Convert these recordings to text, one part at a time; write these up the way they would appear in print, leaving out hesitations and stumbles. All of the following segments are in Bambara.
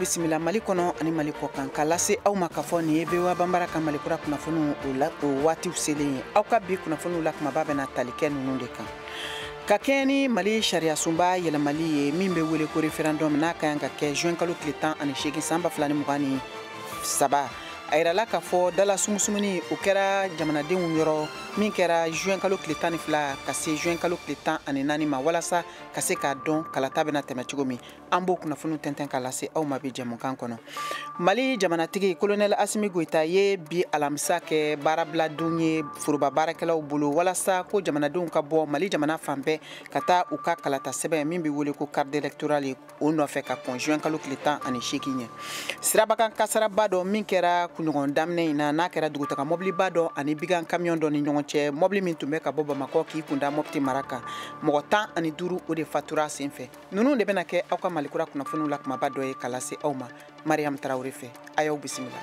Bisimila Mali kɔnɔ ani Mali kɔ kan, k'a lase aw ma k'a fɔ nin ye VOA Banbara ka Malikura kunnafoniw o la, o waatiw selen ye. Aw ka bi kunnafoniw la kumaba bɛna tali kɛ ninnu de kan. Ka kɛɲɛ ni Mali sariyasunba yɛlɛmali ye min bɛ wele ko référendum, n'a ka kan ka kɛ juin kalo tile 18 san 2023, a yirala k'a fɔ dala sumusumuni o kɛra jamanadenw yɔrɔ min kɛra juin kalo tile 12 ka se juin kalo tile 14 ma, walasa ka se k'a dɔn kalata bɛna tɛmɛ cogo min. An b'o kunnafoniw tɛntɛn k'a lase aw ma bi jɛmukan kɔnɔ. Mali jamanatigi Colonel Assimi Goïta ye bi alamisa kɛ baarabiladon ye foroba baarakɛlaw bolo, walasa ko jamanadenw ka bɔ Mali jamana fan bɛɛ ka taa u ka kalata sɛbɛn min bɛ wele ko carte électorale o nɔfɛ ka kɔn juin kalo tile 18 ɲɛ. Sirabakan kasaraba dɔ min kɛra kunɲɔgɔn daminɛ in na, n'a kɛra dugutaga mɔbiliba dɔ ani bigan camion dɔ ni ɲɔgɔn cɛ, mɔbili min tun bɛ ka bɔ Bamakɔ k'i kunda Mopti mara kan, mɔgɔ 15 o de fatura sen fɛ. Ninnu de bɛna kɛ aw ka Malikura kunnafoniw la kumaba dɔ ye k'a lase aw ma Mariam Tarawele fɛ. A y'aw bisimila.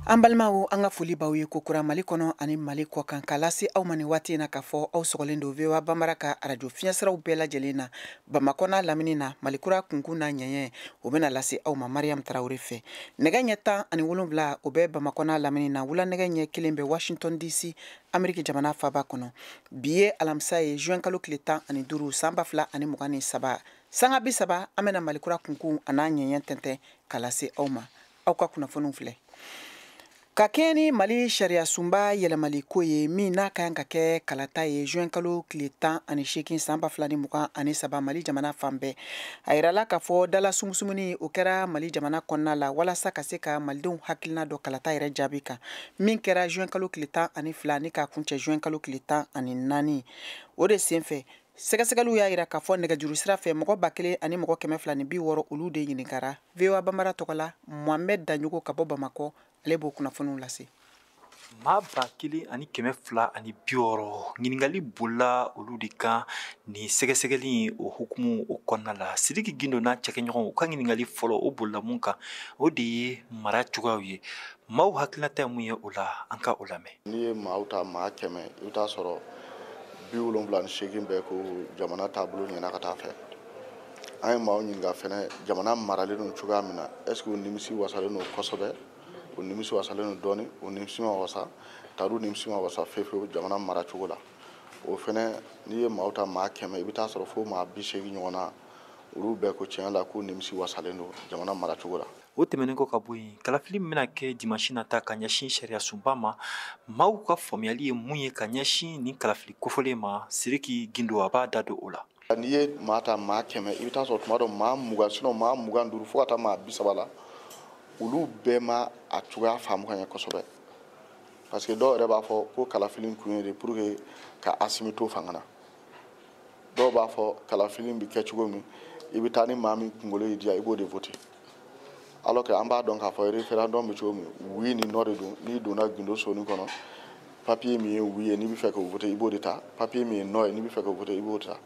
An balimaw, an ka foli b'aw ye kokura Mali kɔnɔ ani Mali kɔ kan, k'a lase aw ma nin waati in na k'a fɔ aw sɔgɔlen don VOA Banbara ka arajo fiɲɛsiraw bɛɛ lajɛlen na Bamakɔ n'a lamini na. Malikura kunkun n'a ɲɛɲɛ o bɛna lase aw ma Mariam Tarawele fɛ. Nɛgɛ ɲɛ 17 o bɛ Bamakɔ n'a lamini na, wula nɛgɛ ɲɛ 1 bɛ Washington DC, Ameriki jamana faaba kɔnɔ. Bi ye alamisa ye, juin kalo tile 15 san 2023, sanga 30, an bɛna Malikura kunkun a n'a ɲɛɲɛ tɛntɛn k'a lase aw ma. Aw ka kunnafoniw filɛ. Ka kɛɲɛ ni Mali sariyasunba yɛlɛmali ko ye min n'a ka kan ka kɛ kalata ye juin kalo tile 18 san 2023 Mali jamana fan bɛɛ, a yirala k'a fɔ dala sumusumuni o kɛra Mali jamana kɔnɔna la, walasa ka se ka malidenw hakilina dɔ kalata yɛrɛ jaabi kan min kɛra juin kalo tile 12 ni k'a kuncɛ juin kalo tile 14. O de senfɛ, sɛgɛsɛgɛliw y'a yira k'a fɔ nɛgɛjuru sira fɛ mɔgɔ 1260 olu de ɲininkara. VOA Banbara tɔgɔ la, Mohamed Daɲogo ka bɔ Bamakɔ, ale b'o kunnafoniw lase. Maa 1260 ɲininkali bolila olu de kan nin sɛgɛsɛgɛli o hukumu o kɔnɔna la. Sidiki Gindo n'a cɛkɛɲɔgɔnw u ka ɲininkali fɔlɔ o bolila mun kan, o de ye mara cogoyaw ye. Maaw hakilinata ye mun ye o la, an ka o lamɛn. N'i ye maaw ta maa 100, i bɛ taa sɔrɔ 78 bɛɛ ko jamana taabolo ɲɛna ka taa fɛ. An ye maaw ɲininka fɛnɛ jamana maralen don cogoya min na, est ce que u nimisi wasalen don kosɛbɛ, u nimisi wasalen don dɔɔni, u nimisi ma wasa, tariw nimisi ma wasa fewu fewu jamana mara cogo la. O fɛnɛ, n'i ye maaw ta maa 100, i bɛ taa sɔrɔ fo maa 80 ɲɔgɔn na, olu bɛɛ ko tiɲɛ la k'u nimisi wasalen don jamana mara cogo la. O tɛmɛnen kɔ ka bɔ yen, kalafili min bɛna kɛ dimanche nata ka ɲɛsin sariyasunba ma, maaw ka faamuyali ye mun ye ka ɲɛsin nin kalafili kofɔlen ma, Sidiki Gindo a b'a da don o la. N'i ye maa ta maa 100, i bɛ taa sɔrɔ tuma dɔ maa 20, sinon maa 25 fo ka taa maa 30 la, olu bɛɛ ma a cogoya faamu ka ɲɛ kosɛbɛ. Parce que dɔw yɛrɛ b'a fɔ ko kalafili kun ye de pour que ka Assimi to fanga na. Dɔw b'a fɔ kalafili bɛ kɛ cogo min, i bɛ taa ni maa min kunkolo y'i diya, i b'o de voter. Alors que an b'a dɔn k'a fɔ référendum bɛ cogo min, oui ni non de don. N'i donna gundo sonin kɔnɔ, papier min ye oui ye n'i bɛ fɛ k'o voter, i b'o de ta. Papier min ye non ye n'i bɛ fɛ k'o voter, i b'o ta.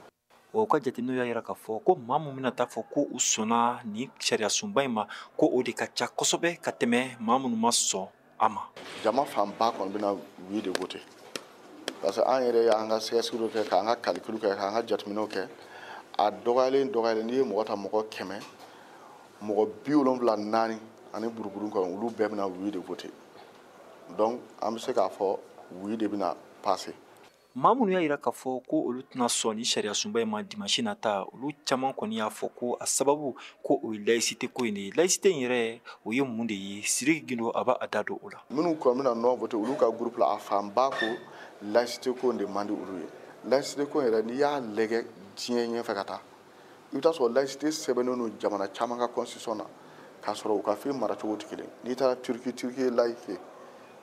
Wa u ka jateminɛw y'a yira k'a fɔ ko maa min bɛna taa fɔ ko u sɔnna nin sariyasunba in ma, ko o de ka ca kosɛbɛ ka tɛmɛ maa minnu ma sɔn a ma. Jama fanba kɔni bɛna oui de voter. Parce que an yɛrɛ y'an ka sɛgɛsɛgɛliw kɛ, k'an ka calcul kɛ, k'an ka jateminɛw kɛ. A dɔgɔyalen dɔgɔyalen, n'i ye mɔgɔ ta mɔgɔ 100, mɔgɔ 74 ani buruburu kɔni, olu bɛɛ bɛna oui de voter. Donc an bɛ se k'a fɔ oui de bɛna passer. Maa minnu y'a yira k'a fɔ ko olu tɛna sɔn ni sariyasunba in ma dimanche nata, olu caman kɔni y'a fɔ ko a sababu ko o ye laïcité ko in de ye. Laïcité in yɛrɛ o ye mun de ye? Sidiki Gindo a b'a da don o la. Minnu kɔni bɛna non voter, olu ka groupe la, a fanba ko laïcité ko in de man di olu ye. Laïcité ko in yɛrɛ, n'i y'a lajɛ diɲɛ ɲɛfɛ ka taa, i bɛ taa sɔrɔ laïcité sɛbɛnnen don jamana caman ka constitution na, k'a sɔrɔ u ka fɛn maracogo tɛ kelen. N'i taara Turquie, Turquie ye laïque ye,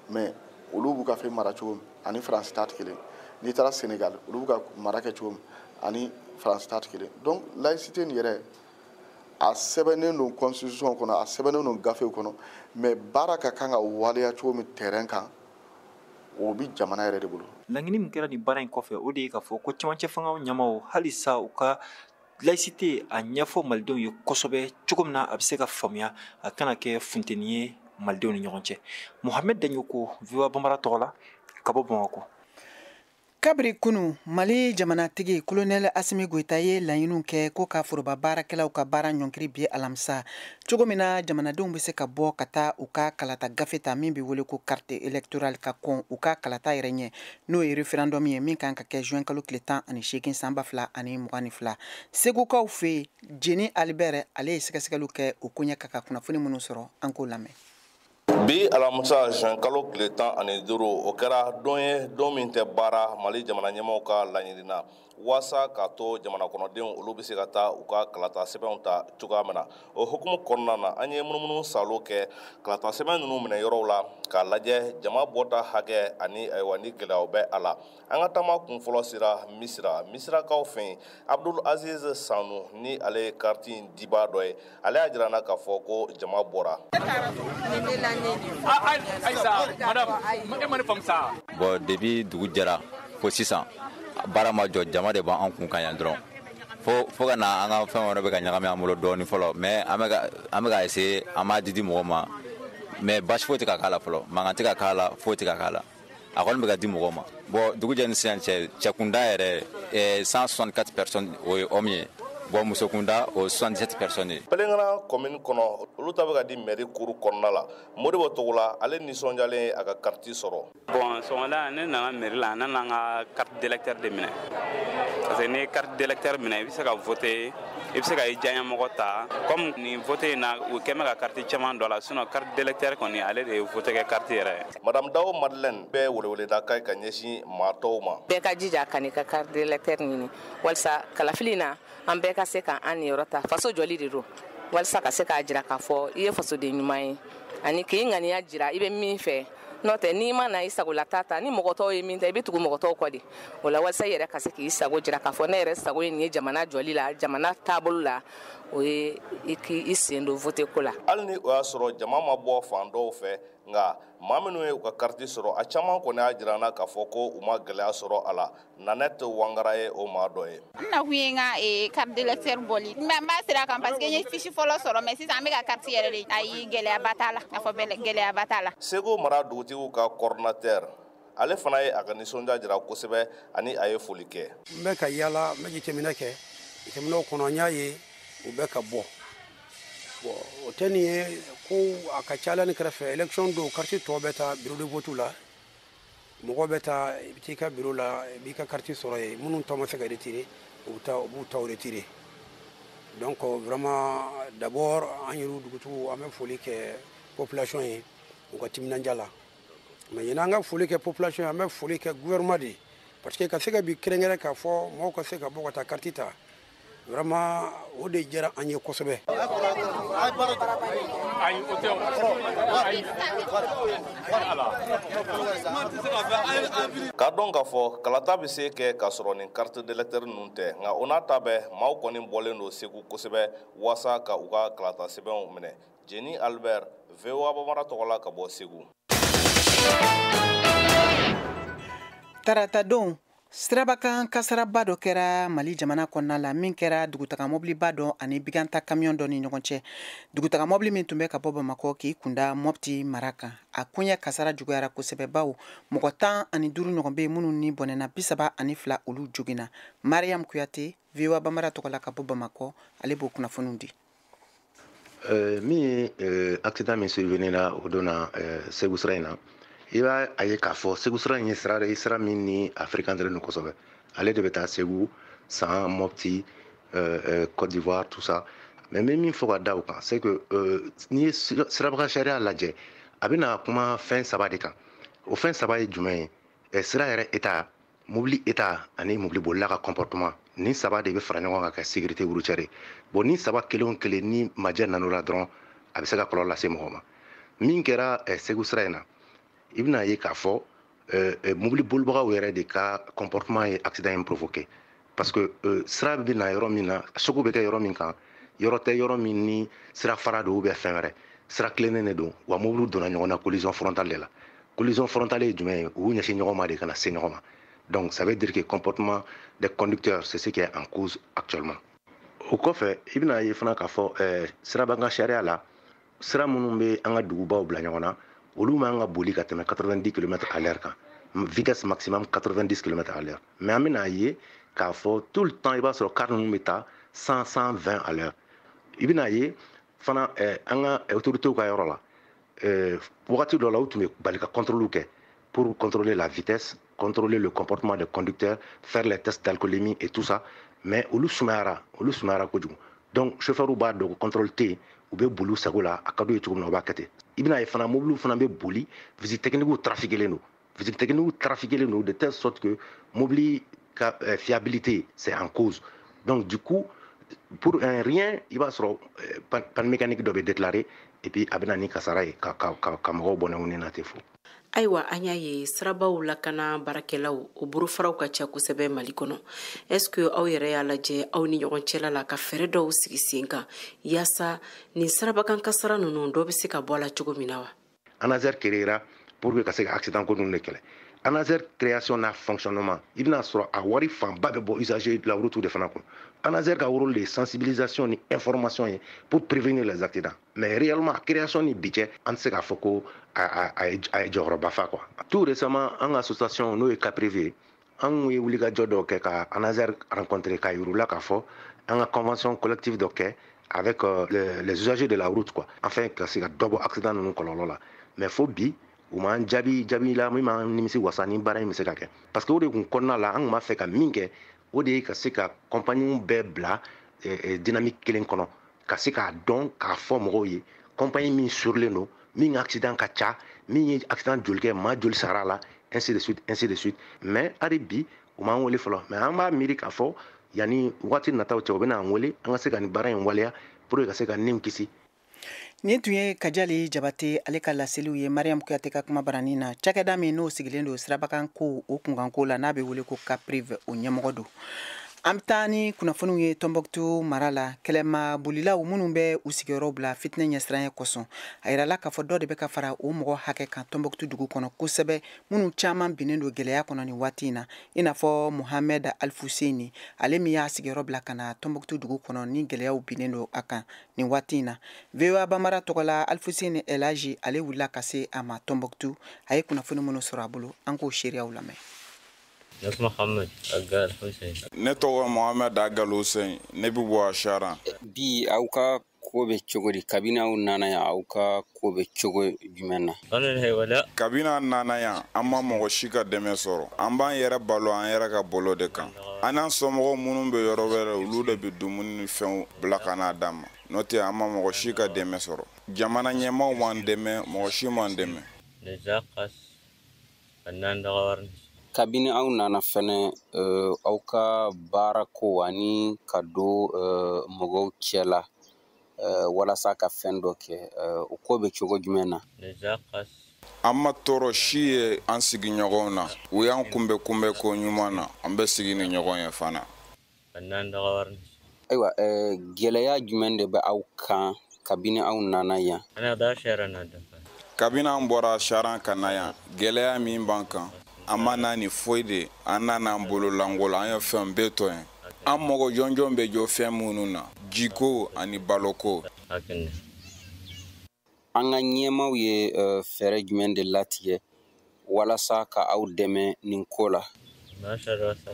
mais olu b'u ka fɛn mara cogo min ani France ta tɛ kelen. N'i taara Sénégal, olu b'u ka mara kɛ cogo min ani France ta tɛ kelen. Donc laïcité nin yɛrɛ, a sɛbɛnnen don constitution kɔnɔ, a sɛbɛnnen don gafew kɔnɔ, mais baara ka kan ka waleya cogo min terrain kan, o bɛ jamana yɛrɛ de bolo. Laɲini min kɛra nin baara in kɔfɛ, o de ye k'a fɔ ko cɛmancɛ fangaw ɲɛmaaw halisa u ka laïcité a ɲɛfɔ malidenw ye kosɛbɛ cogo min na a bɛ se ka faamuya, a kana kɛ funteni ye malidenw ni ɲɔgɔn cɛ. Mohamed Dagnoko, VOA Bambara tɔgɔ la, ka bɔ Bamakɔ. Kabiri kunu, Mali jamanatigi Colonel Assimi Goïta ye laɲiniw kɛ ko ka foroba baarakɛlaw ka baara ɲɔngiri bi alamisa, cogo min na jamanadenw bɛ se ka bɔ ka taa u ka kalata gafe ta min bɛ wele ko carte électorale, ka kɔn u ka kalata yɛrɛ ɲɛ, n'o ye référendum ye min kan ka kɛ juin kalo tile 18 san 2022. Segukaw fɛ yen, Jeni Albert, ale ye sɛgɛsɛgɛliw kɛ o koɲɛ kan ka kunnafoni minnu sɔrɔ, an k'o lamɛn. Bi alamisa juin kalo tile 15, o kɛra don ye, don min tɛ baara Mali jamana ɲɛmaaw ka laɲini na, waasa k'a to jamana kɔnɔdenw olu bɛ se ka taa u ka kalata sɛbɛnw ta cogoya min na. O hukumu kɔnɔna na, an ye munumunu salo kɛ kalata sɛbɛn ninnu minɛ yɔrɔw la k'a lajɛ jama bɔta hakɛ ani ayiwa ni gɛlɛyaw bɛ a la. An ka taama kun fɔlɔ sera Misira. Misirakaw fɛ yen, Abdul Aziz Sanu, ni ale ye kariti in dibaa dɔ ye, ale y'a jira n na k'a fɔ ko jama bɔra. Bon, depuis dugu jɛra fo sisan, baara ma jɔ, jama de b'an kun kan yan dɔrɔn, fo ka na an ka fɛn wɛrɛ bɛ ka ɲagami an bolo dɔɔni fɔlɔ, mais an bɛ ka essayer, an b'a di mɔgɔw ma, mais basi foyi tɛ ka k'a la fɔlɔ, mankan tɛ ka k'a la, foyi tɛ ka k'a la, a kɔni bɛ ka di mɔgɔw ma. Bon, dugu jɛ ni sisan cɛ, cɛkunda yɛrɛ 164 personnes, o ye homme ye. Bon, muso kunda o 77 personnes ye. Pelengana commune kɔnɔ, olu ta bɛ ka di mairie cour kɔnɔna la. Modibo Togola, ale nisɔndiyalen ye a ka carte sɔrɔ. Bon, sɔgɔmada ne nana mairie la, ne nana n ka carte d'électeur de minɛ, parce que n'i ye carte d'électeur minɛ, i bɛ se ka voter, i bɛ se ka i diyaɲɛmɔgɔ ta. Comme nin vote in na, u kɛn bɛ ka carte caman dɔ la, sinon carte d'électeur kɔni, ale de ye vote kɛ carte yɛrɛ ye. Madame Dawo Madeleine bɛ weleweleda kan ka ɲɛsin maa tɔw ma. Bɛɛ ka jija ka n'i ka carte d'électeur ɲini, walasa kalafili in na, an bɛɛ ka se k'an niyɔrɔ ta. Faso jɔli de don, walasa ka se k'a jira k'a fɔ i ye fasoden ɲuman ye, ani k'i ŋaniya jira i bɛ min fɛ. N'o tɛ, n'i ma na i sagolata ta, ni mɔgɔ tɔw ye min ta, i bɛ tugu mɔgɔ tɔw kɔ de o la, walasa i yɛrɛ ka se k'i sago jira k'a fɔ ne yɛrɛ sago ye nin ye jamana jɔli la, jamana taabolo la, o ye i k'i sen don vote ko la. Hali ni o y'a sɔrɔ jama ma bɔ fan dɔw fɛ, nka maa minnu ye u ka kariti sɔrɔ, a caman kɔni y'a jira n na k'a fɔ ko u ma gɛlɛya sɔrɔ a la. Nanette Wangara ye o maa dɔ ye. N nakun ye n ka carte d'électeur bɔli, n b'a sira kan parce que n ye fiche fɔlɔ sɔrɔ, mais sisan an bɛ ka carte yɛrɛ de. Ayi, gɛlɛyaba t'a la, a fɔ gɛlɛyaba t'a la. Segu mara dugutigiw ka coordinateur, ale fana ye a ka nisɔndiya jira kosɛbɛ, ani a ye foli kɛ. N bɛ ka yaala, n bɛ jateminɛ kɛ, jateminɛw kɔnɔ n y'a ye u bɛ ka bɔ. Bon, o tɛ nin ye ko a ka ca la ni kɛrɛfɛ élection don, carte tɔ bɛ taa bureau de vote la, mɔgɔ bɛ taa, i bɛ t'i ka bureau la, i b'i ka carte sɔrɔ yen. Minnu tɔ ma se ka retirer, u bɛ taa, u b'u taw retirer. Donc vraiment, d'abord an yɛrɛ dugutigiw, an bɛ foli kɛ population ye u ka timinandiya la. Mais ɲinan, an ka foli kɛ population ye, an bɛ foli kɛ gouvernement de ye, parce que ka se ka bi kɛrɛnkɛrɛn k'a fɔ mɔgɔw ka se ka bɔ ka taa carte ta, vraiment o de diyara an ye kosɛbɛ. K'a dɔn k'a fɔ kalata bɛ se kɛ k'a sɔrɔ nin carte d'électeur ninnu tɛ, nka o n'a ta bɛɛ, maaw kɔni bɔlen don Segu kosɛbɛ waasa ka u ka kalata sɛbɛnw minɛ. Jeni Albert, VOA Bambara tɔgɔ la, ka bɔ Segu. Tarata don, sirabakan kasaraba dɔ kɛra Mali jamana kɔnɔna la, min kɛra dugutaga mɔbiliba dɔ ani biganta kamiyɔn dɔ ni ɲɔgɔn cɛ. Dugutaga mɔbili min tun bɛ ka bɔ Bamakɔ k'i kunda Mɔpti mara kan, a koɲɛ kasara juguyara kosɛbɛ, bawo mɔgɔ 15 ɲɔgɔn bɛ yen minnu ni bɔnɛna, 32 olu joginna. Mariam Kuyate, VOA Bambara tɔgɔ la ka bɔ Bamakɔ, ale b'o kunnafoniw di. Min ye accident min survenu la o don na Segu sira in na, i b'a a ye k'a fɔ Segu sira in ye sira ye, sira min ni a fréquenté don kosɛbɛ. Ale de bɛ taa Segu, San, Mopti, Côte d'Ivoire, tout ça. Mais n bɛ min fɔ ka da o kan, c'est que n'i ye sirabaga sariya lajɛ, a bɛna kuma fɛn saba de kan. O fɛn saba ye jumɛn ye? Sira yɛrɛ état, mobili état ani mobili bolila ka comportement. Nin saba de bɛ fara ɲɔgɔn kan ka sécurité routière ye. Bon, ni saba kelen o kelen ni majɛ nan'o la dɔrɔn, a bɛ se ka kɔlɔlɔ lase mɔgɔ ma. Min kɛra Segu sira in na, i bɛna ye k'a fɔ mobili bolibagaw yɛrɛ de ka comportement ye accident in provoqué, parce que sira bɛ na yɔrɔ min na, sugu bɛ kɛ yɔrɔ min kan, yɔrɔ tɛ yɔrɔ min ni sira fara don ou bien fɛn wɛrɛ, sira tilennen de don wa. Mobiliw donna ɲɔgɔn na collision frontale de la. Collision frontale ye jumɛn ye? U y'u ɲɛsin ɲɔgɔn ma de ka na se ɲɔgɔn ma. Donc ça veut dire que comportement des conducteurs, c'est ce qui est en cause actuellement. O kɔfɛ, i bɛna ye fana k'a fɔ sirabakan sariya la, Sira minnu bɛ an ka dugubaw bila ɲɔgɔn na, olu man ka boli ka tɛmɛ 90 km à l'heure kan, vitesse maximum 90 km à l'heure. Mais an bɛna ye k'a fɔ tout le temps i b'a sɔrɔ car ninnu bɛ taa 100, 120 à l'heure. I bɛna ye fana an ka autorités ka yɔrɔ la, wagati dɔ la u tun bɛ bali ka contrôle kɛ pour contrôler la vitesse, contrôler le comportement des conducteurs, faire les tests d'alcoolémie et tout ça. Mais olu sumayara, olu sumayara kojugu. Donc chauffeur b'a dɔn ko contrôle tɛ yen, u bɛ boli u sago la, a ka d'u ye cogo min na u b'a kɛ ten. I bɛna ye fana mobiliw fana bɛ boli, visite technique trafiquelen don. Visite technique trafiquelen don de telle sorte que mobili ka fiabilité, c'est en cause. Donc du coup, pour un rien, i b'a sɔrɔ panne mécanique dɔ bɛ déclarer et puis a bɛ na ni kasara ye ka ka ka mɔgɔw bɔnɛ u ni na tɛ fo. Ayiwa, an y'a ye sirabaw lakana baarakɛlaw, o bolofaraw ka ca kosɛbɛ Mali kɔnɔ. Est ce que aw yɛrɛ y'a lajɛ aw ni ɲɔgɔn cɛla la ka fɛɛrɛ dɔw sigi sen kan yaasa nin sirabakan kasara ninnu dɔ bɛ se ka bɔ a la cogo min na wa? ANASER créera pour que ka se ka accident ko ninnu de kɛlɛ. ANASER création n'a fonctionnement, i bɛna sɔrɔ a wari fanba bɛ bɔ usager de la route de fana kun. ANASER ka rôle de sensibilisation ni information ye pour prévenir les accidents. Mais réellement, création ni bi cɛ, an tɛ se k'a fɔ ko a ye jɔyɔrɔba fa quoi. Tout récemment, an ka association, n'o ye CAPRIV ye, an ye wulikajɔ dɔw kɛ ka ANASER rencontrer, k'a yir'u la k'a fɔ an ka convention collective dɔ kɛ avec les usagers de la route quoi, afin ka se ka dɔ bɔ accident ninnu kɔlɔlɔ la. Mais fo bi, u m'an jaabi jaabi la min m'an nimisi wasa ni baara in bɛ se ka kɛ, parce que o de kun kɔnɔna la, an kun b'a fɛ ka min kɛ, o de ye ka se ka compagnie bɛɛ bila dynamique kelen kɔnɔ, ka se k'a dɔn k'a fɔ mɔgɔw ye compagnie min sûrlen don, min accident ka ca, min ye accident joli kɛ, maa joli sara la, ainsi de suite, ainsi de suite. Mais hali bi, u m'an wele fɔlɔ. Mais an b'a miiri k'a fɔ yanni waati nataw cɛ, u bɛna an wele an ka se ka nin baara in waleya pour que ka se ka niw kisi. Nin tun ye Kajali Jabate ale ka laseliw ye Mariam Kuyate ka kuma baranin na. Cakɛda min n'o sigilen don sirabakan ko o kunkanko la, n'a bɛ wele ko CAPRIV, o ɲɛmɔgɔ don. An bɛ taa ni kunnafoniw ye Tɔnbɔkutu mara la. Kɛlɛma bolilaw minnu bɛ u sigiyɔrɔ bila fitinɛ ɲɛsiranɲɛ kosɔn, a yirala k'a fɔ dɔ de bɛ ka fara o mɔgɔ hakɛ kan Tɔnbɔkutu dugu kɔnɔ kosɛbɛ, minnu caman binnen don gɛlɛya kɔnɔ nin waati in na, i n'a fɔ Mohamed Alfuseni, ale min y'a sigiyɔrɔ bila ka na Tɔnbɔkutu dugu kɔnɔ ni gɛlɛyaw binnen don a kan nin waati in na. VOA Bambara tɔgɔ la, Alfuseni Elaji ale wulila ka se a ma Tɔnbɔkutu. A ye kunnafoni minnu sɔrɔ a bolo, an k'o seereyaw lamɛn. Ne tɔgɔ Mohamed Agal Hussein, ne bɛ bɔ Asaran. Bi, aw ka ko bɛ cogo di? Kabini aw nana yan, aw ka ko bɛ cogo jumɛn na? Kabini an nana yan, an ma mɔgɔ si ka dɛmɛ sɔrɔ. An b'an yɛrɛ balo an yɛrɛ ka bolo de kan. An n'an somɔgɔw minnu bɛ yɔrɔ wɛrɛ, olu de bɛ dumuni ni fɛnw bila ka n'a d'an ma. N'o tɛ, an ma mɔgɔ si ka dɛmɛ sɔrɔ. Jamana ɲɛmaaw m'an dɛmɛ, mɔgɔ si m'an dɛmɛ. Kabini aw nana fɛnɛ, aw ka baarako ani ka don mɔgɔw cɛ la walasa ka fɛn dɔ kɛ, o ko bɛ cogo jumɛn na? An ma tɔɔrɔ si ye an sigiɲɔgɔnw na. U y'an kunbɛ kunbɛ ko ɲuman na. An bɛ sigi ni ɲɔgɔn ye fana. Ayiwa, gɛlɛya jumɛn de bɛ aw kan kabini aw nana yan? Kabini an bɔra Saran ka na yan, gɛlɛya min b'an kan, an ma na ni foyi de, an nana an bolo lankolon, an ye fɛn bɛɛ to yen. An mɔgɔ jɔnjɔn bɛ jɔ fɛn minnu na, jiko ani baloko. An ka ɲɛmaaw ye fɛɛrɛ jumɛn de latigɛ walasa ka aw dɛmɛ nin ko la?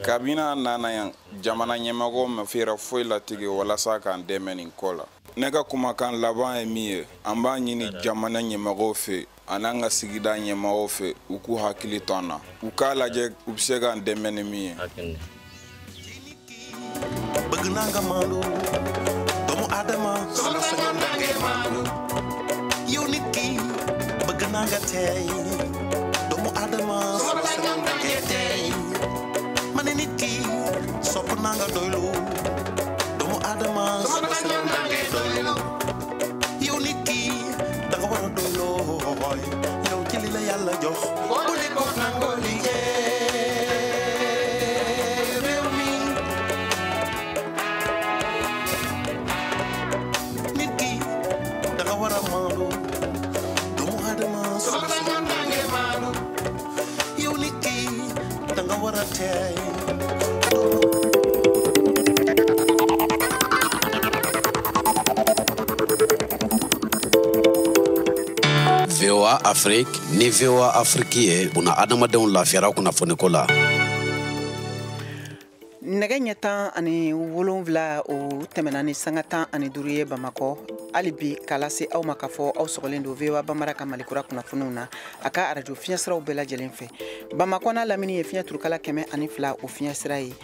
Kabini an nana yan, jamana ɲɛmɔgɔw ma fɛɛrɛ foyi latigɛ walasa k'an dɛmɛ nin ko la. Ne ka kumakan laban ye min ye, an b'a ɲini jamana ɲɛmɔgɔw fɛ an'an ka sigida ɲɛmɔgɔw fɛ, u k'u hakili to an na, u k'a lajɛ u bɛ se k'an dɛmɛ ni min ye. Bëgg naa nga maandu, doomu aadama, sama sañoon da ngay maandu. Yow nit ki, bëgg naa nga teey, doomu aadama, sama sañoon da ngay teey. Ma ne nit ki, sopp naa nga doylu, doomu aadama, sama sañoon da ngay doylu. Yow nit ki, da nga war a doyloo, yow ci li la Yàlla jox, bu ne ko nangoo liggéey. Afrique ni VOA Afrique ye buna adamadenw lafiyara kunnafoniko la. Nɛgɛ ɲɛ 17 o tɛmɛna ni sanga 15 ye Bamakɔ. Hali bi k'a lase aw ma k'a fɔ aw sɔgɔlen don VOA Bambara ka Malikura kunnafoniw na a ka arajo fiɲɛsiraw bɛɛ lajɛlen fɛ. Bamakɔ n'a lamini ye fiɲɛ turukala 102 o fiɲɛsira ye.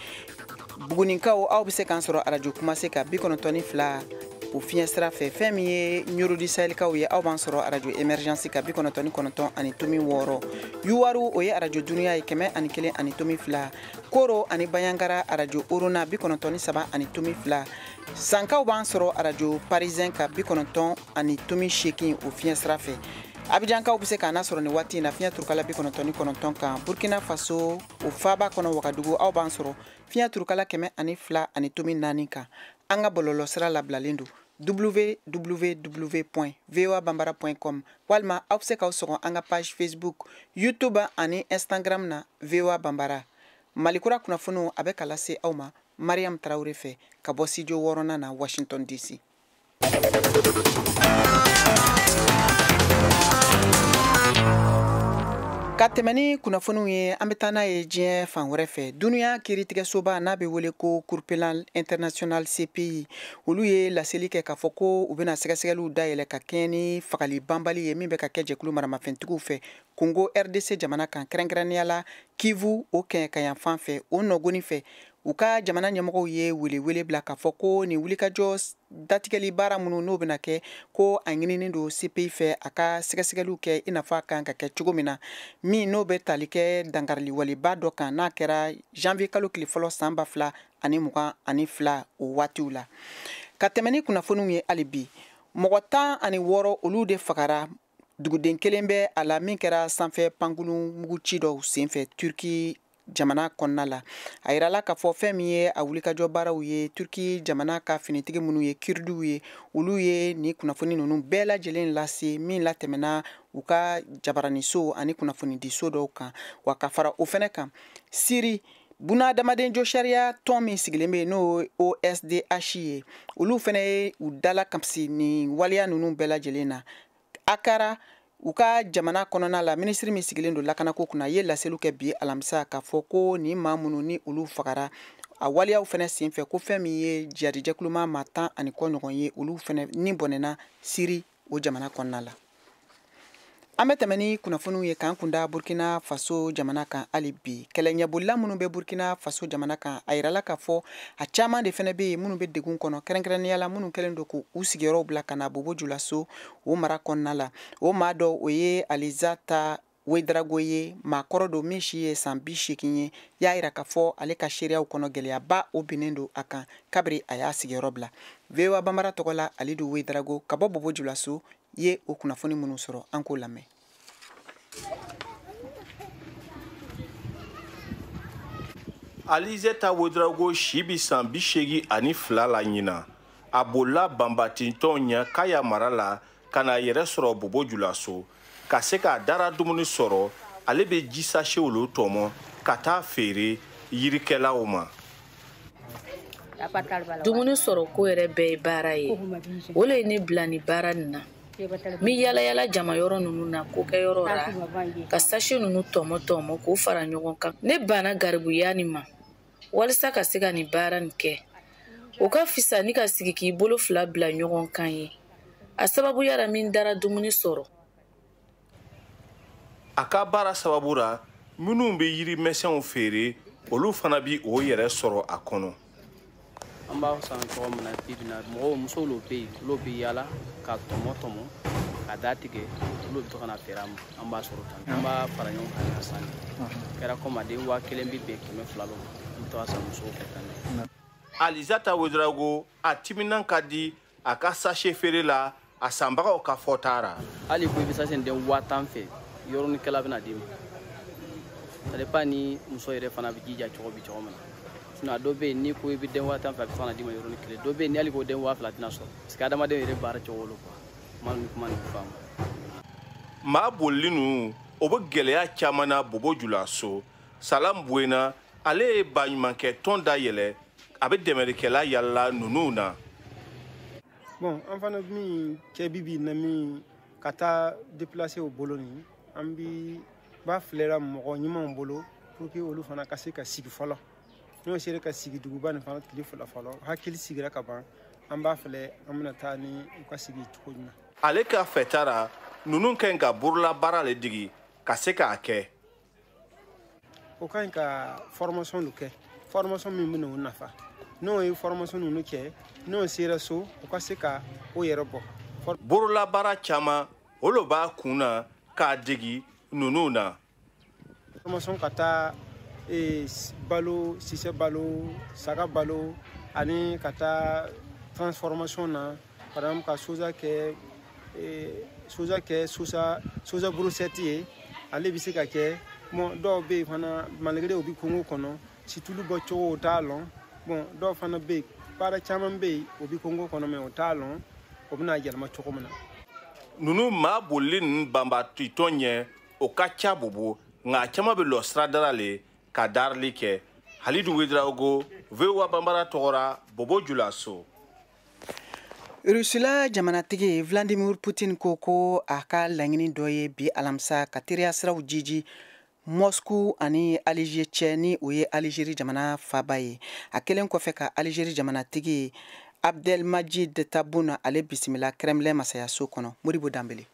Bugunikaw aw bɛ se k'an sɔrɔ arajo Kumase ka 92 o fiɲɛsira fɛ. Fɛn min ye Ɲorodi Sahɛlikaw ye, aw b'an sɔrɔ arajo Emergence ka 99.6. Yuwaru o ye arajo Duniya ye 101.2. Koro ani Bayangara arajo Orona 93.2. Sankaw b'an sɔrɔ arajo Parisien ka 90.8 o fiɲɛsira fɛ. Abidjankaw bɛ se k'an sɔrɔ nin waati in na fiɲɛ turukala 99 kan. Burkina Faso o faaba kɔnɔ Wagadugu aw b'an sɔrɔ fiɲɛ turukala 102.4 kan. An ka bɔlɔlɔsira labilalen don www.voabambara.com walima aw bɛ se k'aw sɔgɔ an ka page Facebook, YouTube ani Instagram na VOA Bambara. Malikura kunnafoniw a bɛ ka lase aw ma Mariam Traoré fɛ ka bɔ studio 6nan na Washington DC. Ka tɛmɛ ni kunnafoniw ye, an bɛ taa n'a ye diɲɛ fan wɛrɛ fɛ. Dunuya kiiritigɛsoba n'a bɛ wele ko Cour pénale internationale CPI, olu ye laseli kɛ k'a fɔ ko u bɛna sɛgɛsɛgɛliw dayɛlɛ ka kɛɲɛ ni fagali banbali ye min bɛ ka kɛ jɛkulu maramafɛntigiw fɛ Congo RDC jamana kan, kɛrɛnkɛrɛnnenya la Kivu o kɛɲɛkayanfan fɛ. O nɔgɔni fɛ, u ka jamana ɲɛmɔgɔw ye welewele bila k'a fɔ ko nin wulikajɔ datigɛli baara minnu n'o bɛna kɛ, ko a ɲininen don CPI fɛ a ka sɛgɛsɛgɛliw kɛ i n'a fɔ a kan ka kɛ cogo min na, min n'o bɛ tali kɛ dankariliwaleba dɔ kan n'a kɛra janvier kalo tile fɔlɔ san 2022 o waatiw la. Ka tɛmɛ ni kunnafoniw ye hali bi, mɔgɔ 16 olu de fagara, duguden kelen bɛ a la min kɛra sanfɛ pankurun muguci dɔw senfɛ Turki jamana kɔnɔna la. A yirala k'a fɔ fɛn min ye a wulikajɔ baaraw ye, Turki jamana ka finitigi minnu ye Kurdiw ye, olu ye nin kunnafoni ninnu bɛɛ lajɛlen lase min latɛmɛna u ka jabaraniso ani kunnafonidiso dɔw kan. Wa ka fara o fɛnɛ kan, Siri bunadamaden jɔ sariya tɔn min sigilen bɛ yen n'o ye OSDH ye, olu fɛnɛ ye u dala kasi nin waleya ninnu bɛɛ lajɛlen na. A kɛra u ka jamana kɔnɔna la, minisiri min sigilen don lakanako kunna ye laseliw kɛ bi alamisa k'a fɔ ko nin maa minnu ni olu fagara a waleyaw fɛnɛ senfɛ, ko fɛn min ye jihadijɛkuluma maa 10 ani kɔ ɲɔgɔn ye, olu fɛnɛ ni bɔnɛna Siri o jamana kɔnɔna la. An bɛ tɛmɛ ni kunnafoniw ye k'an kunda Burkina Faso jamana kan hali bi. Kɛlɛɲɛbolila minnu bɛ Burkina Faso jamana kan, a yirala k'a fɔ a caman de fɛnɛ bɛ yen minnu bɛ degun kɔnɔ, kɛrɛnkɛrɛnnenya la minnu kɛlen don k'u sigiyɔrɔw bila ka na Bobo Julaso o mara kɔnɔna la. O maa dɔ o ye Alizata Ouedraogo ye, maakɔrɔ don min si ye san 80 ye, y'a yira k'a fɔ ale ka seereyaw kɔnɔ gɛlɛyaba o binnen don a kan kabiri a y'a sigiyɔrɔ bila. VOA Bambara tɔgɔ la Alidu Ouedraogo ka bɔ Bobo Julaso ye o kunnafoni minnu sɔrɔ, an k'o lamɛn. Alizeta Ouedraogo si bi san 82 la ɲinan. A bolila banbatintɔn ɲɛ Kaya mara la ka n'a yɛrɛ sɔrɔ Bobo Julaso. Ka se k'a dara dumuni sɔrɔ, ale bɛ ji sachet olu tɔmɔ ka taa feere yirikɛlaw ma. Dumuni sɔrɔ ko yɛrɛ bɛɛ ye baara ye. O le ye ne bila nin baara nin na. N bɛ yala yala jama yɔrɔ ninnu na, kokɛyɔrɔ la, ka sachet ninnu tɔmɔ tɔmɔ k'o fara ɲɔgɔn kan. Ne banna garibuya nin ma walasa ka se ka nin baara nin kɛ. O ka fisa ni ka sigi k'i bolo fila bila ɲɔgɔn kan ye. A sababuya la min dara dumuni sɔrɔ. A ka baara sababu la, minnu bɛ yirimɛsɛnw feere, olu fana bi o yɛrɛ sɔrɔ a kɔnɔ. An b'a san cogo min na bi bi in na, mɔgɔw musow bɛ yen, olu bɛ yaala ka tɔmɔ tɔmɔ ka da tigɛ, olu bɛ to ka na feere an ma, an b'a sɔrɔ tan. An b'a fara ɲɔgɔn kan ka san. Kɛra komi a den 1000 bɛ bɛn 200 ma, an bɛ to ka san musow fɛ tan. Alizata Ouedraogo a timinan ka di a ka sachet feere la, a sanbagaw ka fɔta ra. Hali ko i bɛ sachet den 10,000 fɛ, yɔrɔnikɛla bɛna d'i ma. Ça dépend ni muso yɛrɛ fana bɛ jija cogo bi cogo min na. Sinon a dɔw bɛ yen n'i ko i bɛ den 10,000 fɛ, a bɛ sɔn ka d'i ma yɔrɔnin kelen. Dɔw bɛ yen ni hali ko den 2,000 tɛna sɔrɔ. Parce que adamaden yɛrɛ baara cogo lo quoi. Kuma ni kuma ni faamu. Maa bolili ninnu, o bɛ gɛlɛya caman na Bobo Julaso. Salam Buena, ale ye baɲumankɛ tɔn dayɛlɛ, a bɛ dɛmɛlikɛla yalala ninnu na. Bon, an fana min kɛ bi bi na min Ka taa déplacer o bolo nin, an bi b'a filɛra mɔgɔ ɲumanw bolo pour que olu fana ka se ka sigi fɔlɔ. N'o sera ka sigi duguba nin fana tile fila fɔlɔ, hakili sigira ka ban, an b'a filɛ an bɛna taa ni u ka sigi cogo jumɛn. Ale ka fɛta ra, ninnu ka ɲi ka bololabaara le degi ka se k'a kɛ. O ka ɲi ka formation dɔ kɛ, formation min bɛna o nafa. N'o ye formation ninnu kɛ, n'o sera so, u ka se ka o yɛrɛ bɔ. Bololabaara caman, o lo b'a kun na k'a degi ninnu na. Formation ka taa balo, sisɛ balo, saga balo, ani ka taa transformation na, par exemple ka soja kɛ soja brochette ye, ale bɛ se ka kɛ. Bon, dɔw bɛ yen fana, malgré u bɛ kungo kɔnɔ, situlu bɔcogo u t'a lɔn. Bon, dɔw fana bɛ yen, baara caman bɛ yen, u bɛ kungo kɔnɔ mais u t'a lɔn o bɛna yɛlɛma cogo min na. Ninnu maa bolili ninnu banbatitɔn ɲɛ, o ka ca Bobo, nka a caman bɛ lɔ siradara le ka daarili kɛ. Halidu Ouedraogo, VOA Banbara tɔgɔra, Bobo Julaso. Rusila jamanatigi Vladimir Putin ko ko a ka laɲini dɔ ye bi alamisa ka teriya siraw jiji Moscou ani Alger cɛ, ni o ye Algérie jamana faaba ye. A kɛlen kɔfɛ ka Algérie jamanatigi Abdelmadjid Tebboune ale bisimila Kremlin masayaso kɔnɔ. Modibo Danbele.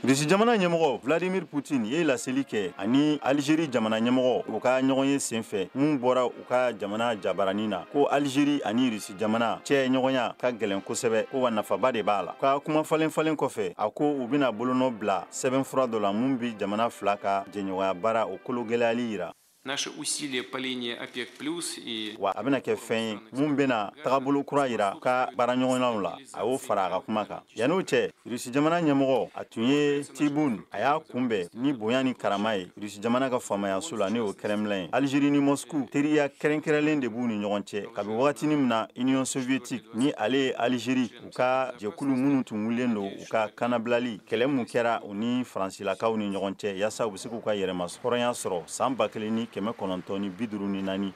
Rusi jamana ɲɛmɔgɔ Vladimir Putin ye laseli kɛ ani Algérie jamana ɲɛmɔgɔ u ka ɲɔgɔn ye senfɛ mun bɔra u ka jamana jabaranin na, ko Algérie ani Rusi jamana cɛ ɲɔgɔnya ka gɛlɛn kosɛbɛ, ko wa nafaba de b'a la. Ka kuma falen falen kɔfɛ, a ko u bɛna bolonɔ bila sɛbɛnfura dɔ la mun bi jamana fila ka jɛɲɔgɔnya baara o kolo gɛlɛyali yira. Наши усилия по линии ОПЕК плюс и wa a bɛna kɛ fɛn ye mun bɛna tagabolo kura yira ka baaraɲɔgɔnnaw la, a y'o fara a ka kuma kan. Yan'o cɛ, Rusi jamana ɲɛmɔgɔ a tun ye Tebboune, a y'a kunbɛn ni bonya ni karama ye Rusi jamana ka faamayaso la, ni o Kremlin ye. Algérie ni Moscou teriya kɛrɛnkɛrɛnlen de b'u ni ɲɔgɔn cɛ kabi wagatinin min na Union soviétique ni ale ye Algérie u ka jɛkulu minnu tun wulilen don u ka kanabilali kɛlɛ mun kɛra u ni Faransilakaw ni ɲɔgɔn cɛ yaasa u bɛ se k'u ka yɛrɛmahɔrɔnya sɔrɔ san 1994 fo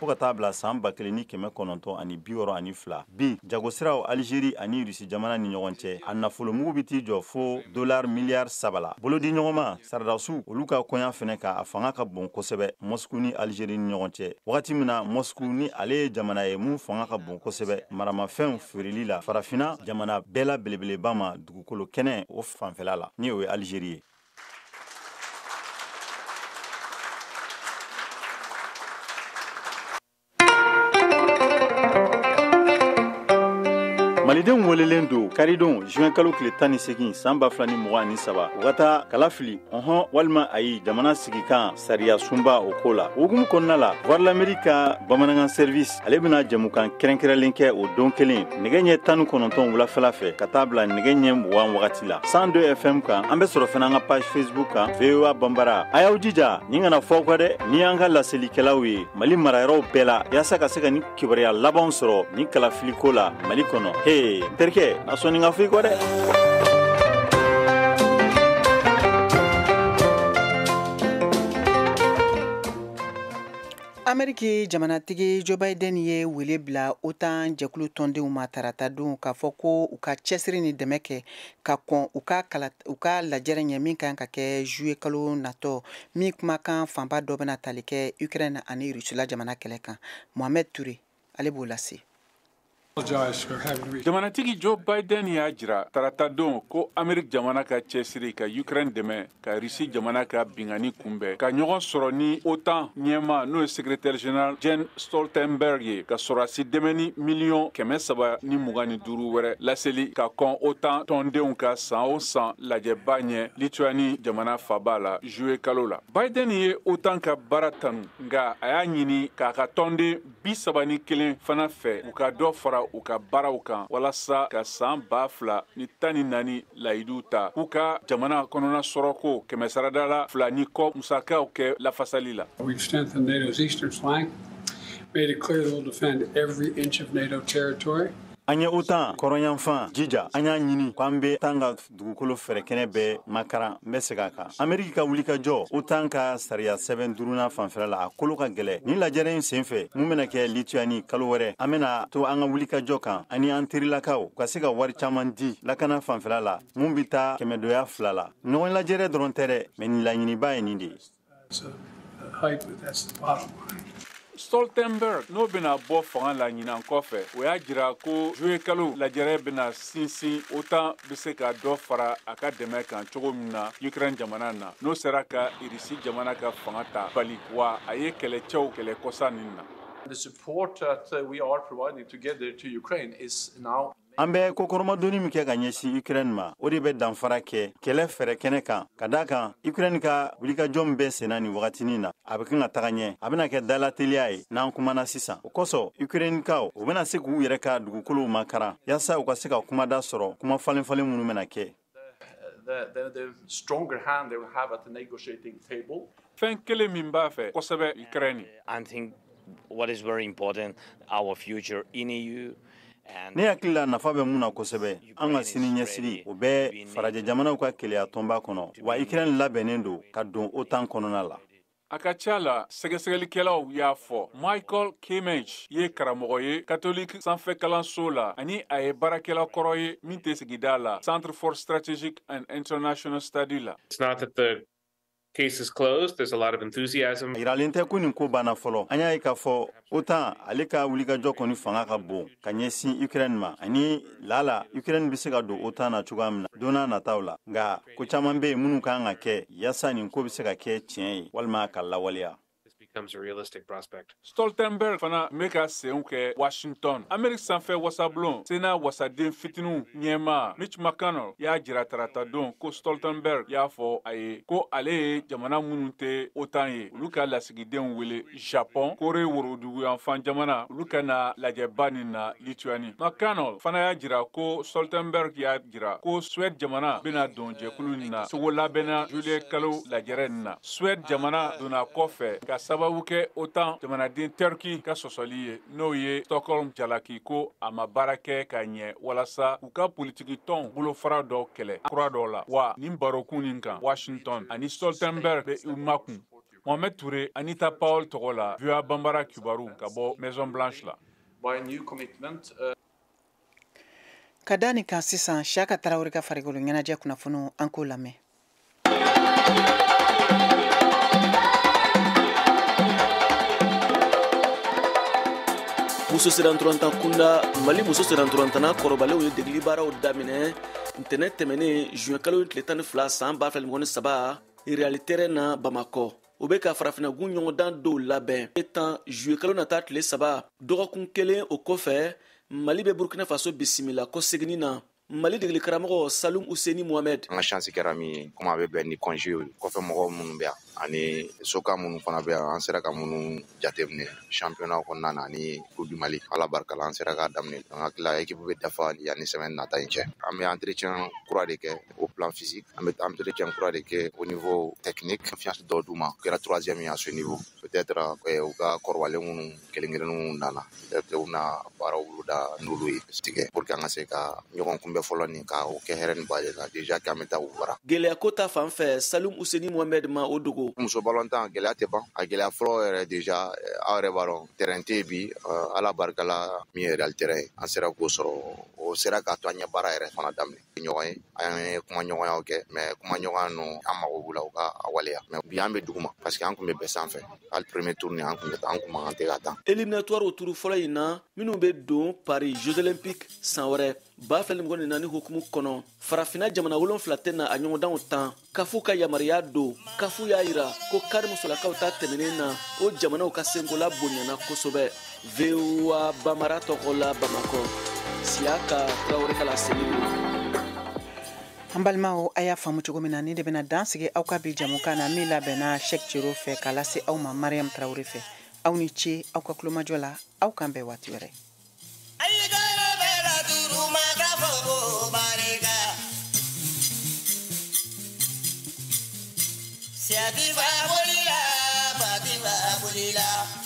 ka taa bila san 1962. Bi jagosiraw Algérie ani Rusi jamana ni ɲɔgɔn cɛ, a nafolomugu bɛ t'i jɔ fo $3 miliyari la. Bolodi ɲɔgɔnma saradasiw olu ka kɔɲa fɛnɛ kan, a fanga ka bon kosɛbɛ Moscou ni Algérie ni ɲɔgɔn cɛ. Wagati min na Moscou ni ale ye jamana ye mun fanga ka bon kosɛbɛ maramafɛnw feereli la farafinna jamana bɛɛ la belebeleba ma dugukolo kɛnɛ o fanfɛla la, ni o ye Algérie ye. Malidenw welelen don karidon juin kalo tile 18 san 2023 u ka taa kala fili ɔhɔn walima ayi jamana sigikan sariya sunba o ko la. Hukumu kɔnɔna la, Voix de l'Amérique ka bamanankan service ale bɛna jɛmukan kɛrɛnkɛrɛnlen kɛ o don kelen nɛgɛ ɲɛ 19 wulafɛla fɛ ka taa bila nɛgɛ ɲɛ 20 wagati la 102 FM kan. An bɛ sɔrɔ fana an ka page Facebook kan VOA Banbara. A y'aw jija nin kana fɔ aw kɔ dɛ, ni y'an ka laselikɛlaw ye Mali marayɔrɔw bɛɛ la yaasa ka se ka ni kibaruya labanw sɔrɔ ni kalafiliko la Mali kɔnɔ. Hey, n terikɛ, na sɔnni ka fɔ i kɔ dɛ. Ameriki jamanatigi Joe Biden ye wele bila OTAN jɛkulu tɔndenw ma tarata don k'a fɔ ko u ka cɛsiri ni dɛmɛ kɛ ka kɔn u ka lajɛrɛ ɲɛ min kan ka kɛ juillet kalo natɔ, min kumakan fanba dɔ bɛna tali kɛ Ukraine ani Russie jamana kɛlɛ kan. Mohamed Touré ale b'o lase. Jamanatigi Joe Biden y'a jira tarata don ko Amerique jamana ka cɛsiri ka Ukraine dɛmɛ ka Russie jamana ka binkanni kunbɛn, ka ɲɔgɔn sɔrɔ ni OTAN ɲɛmaa n'o ye secrétaire général Jens Stoltenberg ye, ka sɔrɔdasi dɛmɛni miliyɔn 325 wɛrɛ laseli ka kɔn OTAN tɔndenw ka san o san lajɛba ɲɛ Lituanie jamana faaba la juillet kalo la. Biden ye OTAN ka baara tanu, nka a y'a ɲini k'a ka tɔnden 31 fana fɛ u ka dɔ fara u ka baaraw kan walasa ka san 2014 layidu ta k'u ka jamana kɔnɔna sɔrɔko kɛmɛsarada la 2.5 musakaw kɛ lafasali la. We've strengthened NATO's eastern flank, made it clear that we'll defend every inch of NATO territory. An ye OTAN kɔrɔnyanfan jija, an y'a ɲini k'an bɛ tan ka dugukolo fɛrɛkɛnɛ bɛɛ makaran. N bɛ segin a kan, Ameriki ka wulikajɔ OTAN ka sariya sɛbɛn duurunan fanfɛla la, a kolo ka gɛlɛ. Nin lajɛrɛ in senfɛ mun bɛna kɛ Lituanie kalo wɛrɛ, an bɛna to an ka wulikajɔ kan ani an terilakaw ka se ka wari caman di lakana fanfɛla la mun bɛ taa kɛmɛdoya fila la. Ɲɔgɔn lajɛrɛ dɔrɔn tɛ dɛ, mɛ nin laɲiniba ye nin de ye. Stoltenberg n'o bɛna bɔ fanga la ɲinan kɔfɛ, o y'a jira ko juillet kalo lajɛrɛ bɛna sinsin OTAN bɛ se ka dɔ fara a ka dɛmɛ kan cogo min na Ukraine jamana na, n'o sera ka Irisi jamana ka fanga ta bali, wa a ye kɛlɛcɛw kɛlɛ kɔsa nin na. The support that we are providing together to Ukraine is now. An bɛ kokɔrɔmadonni min kɛ ka ɲɛsin Ukraine ma, o de bɛ danfara kɛ kɛlɛ fɛɛrɛ kɛnɛ kan, ka d'a kan Ukraine ka wulikajɔ min bɛ senna nin wagatinin na, a bɛ kan ka taga ɲɛ, a bɛna kɛ dalateliya ye n'an kumana sisan. O kosɔn Ukrainekaw, u bɛna se k'u yɛrɛ ka dugukolow makaran yaasa u ka se ka kumada sɔrɔ kuma falen falen minnu bɛna kɛ. The stronger hand they will have at the negotiating table. Fɛn kelen min b'a fɛ kosɛbɛ Ukraine. I think what is very important, our future in EU. Ne hakili la nafa bɛ mun na kosɛbɛ, an ka sini ɲɛsigi o bɛ farajɛ jamanaw ka keleya tɔnba kɔnɔ, wa Ukraine labɛnnen don ka don OTAN kɔnɔna la. A ka ca la, sɛgɛsɛgɛlikɛlaw y'a fɔ Michael Kimmage ye karamɔgɔ ye catholique sanfɛ kalanso la, ani a ye baarakɛla kɔrɔ ye min tɛ sigida la Centre for Strategic and International Study la. It's not that the case is closed. There's a lot of enthusiasm. A yiralen tɛ ko nin ko banna fɔlɔ. An y'a ye k'a fɔ OTAN ale ka wulikajɔ kɔni fanga ka bon ka ɲɛsin Ukraine ma, ani lala Ukraine bɛ se ka don OTAN na cogoya min na don n'a nataw la. Nka ko caman bɛ yen minnu kan ka kɛ yaasa nin ko bɛ se ka kɛ tiɲɛ ye walima ka lawaleya. Becomes a realistic prospect. Stoltenberg fana bɛ ka senw kɛ Washington. Amerique sanfɛ wasabulon Sénat wasaden fitininw ɲɛmaa Mitch McConnell y'a jira taratadon ko Stoltenberg y'a fɔ a ye ko ale ye jamana minnu tɛ OTAN ye, olu ka lasigidenw wele Japon, Corée woroduguyanfan jamana, olu ka na lajɛba nin na Lituanie. McConnell fana y'a jira ko Stoltenberg y'a jira ko Suède jamana bɛna don jɛkulu nin na sogo labɛnna juillet kalo lajɛrɛ nin na. Suède jamana donna kɔfɛ ka sababu kɛ OTAN jamanaden Turki ka sɔsɔli ye, n'o ye Stockholm jalaki ko a ma baara kɛ ka ɲɛ walasa u ka politiki tɔn bolofara dɔw kɛlɛ kura dɔw la. Wa nin barokun nin kan, Washington ani Stoltenberg bɛ u makun. Mohamed Touré, Anita Powell tɔgɔ la, VOA Bambara kibaru ka bɔ Maison Blanche la. Ka da nin kan sisan, Siaka Tarawele ka farikolo ɲɛnajɛ kunnafoniw, an k'o lamɛn. Muso sirantɔrɔntan kunda, Mali muso sirantɔrɔntanna kɔrɔbalenw ye degeli baaraw daminɛ ntɛnɛn tɛmɛnen juin kalo tile 12 san 2023 Real terrain na Bamakɔ. O bɛ ka farafinnagun ɲɔgɔndan dɔw labɛn. Tan juillet kalo nata tile 3, dɔgɔkun kelen o kɔfɛ, Mali bɛ Burkina Faso bisimila kɔseginni na. Mali degeli karamɔgɔ Salum Useni Mohamed. An ka chance kɛra min ye, komi a bɛ bɛn ni congé ye, kɔfɛ mɔgɔw minnu bɛ yan ani soka minnu fana bɛ yan, an sera ka minnu jateminɛ championnat kɔnɔna na ani Coupe du Mali. Ala barika la, an sera k'a daminɛ. An hakili la équipe bɛ dafa yanni semaine nata in cɛ. An bɛ entretien kura de kɛ au plan physique, an bɛ entretien kura de kɛ au niveau technique. Confiance dɔw d'u ma, o kɛra troisième ye à ce niveau. Peut-être u ka kɔrɔbalen minnu kelen kelenninw nana, peut-être u bɛna baaraw boloda n'olu ye tigɛ pour que an ka se ka ɲɔgɔn kunbɛn fɔlɔ nin ka o kɛ hɛrɛ ni baden na déjà k'an bɛ taa u bara. Gɛlɛya ko ta fan fɛ, Salum Useni Mohamed ma o dogo. Muso balontan gɛlɛya tɛ ban. A gɛlɛya fɔlɔ yɛrɛ déjà, aw yɛrɛ b'a dɔn terrain tɛ yen bi. Ala barika la, min ye Real terrain ye, an sera k'o sɔrɔ, o sera k'a to an ye baara yɛrɛ fana daminɛ ɲɔgɔn ye. An ye kumaɲɔgɔnyaw kɛ, mais kumaɲɔgɔnya ninnu an mago b'u la u ka a waleya. Mais bi an bɛ duguma parce que an tun bɛ bɛn sanfɛ, hali premier tour ni an tun bɛ an kun man kan tɛ ka tan. Éliminatoire turu fɔlɔ in na, minnu bɛ don Paris Jeux Olympiques san wɛrɛ 2024 hukumu kɔnɔ, farafinna jamana 7 tɛ na a ɲɔgɔndanw tan. Kafu ka yamaruya don. Kafu y'a yira ko kari musolakaw ta tɛmɛnen na, o jamanaw ka senkola bonyana kosɛbɛ. VOA Bamara tɔgɔ la Bamakɔ, Siaka Tarawele ka laseli don. An balimaw, a y'a faamu cogo min na, ni de bɛna dan sigi aw ka bi jamukan na min labɛnna Cheikh Cero fɛ k'a lase aw ma Mariam Tarawele fɛ. Aw ni ce aw ka kulomajɔ la, aw k'an bɛn waati wɛrɛ. Siati ba bolila, bati ba bolila.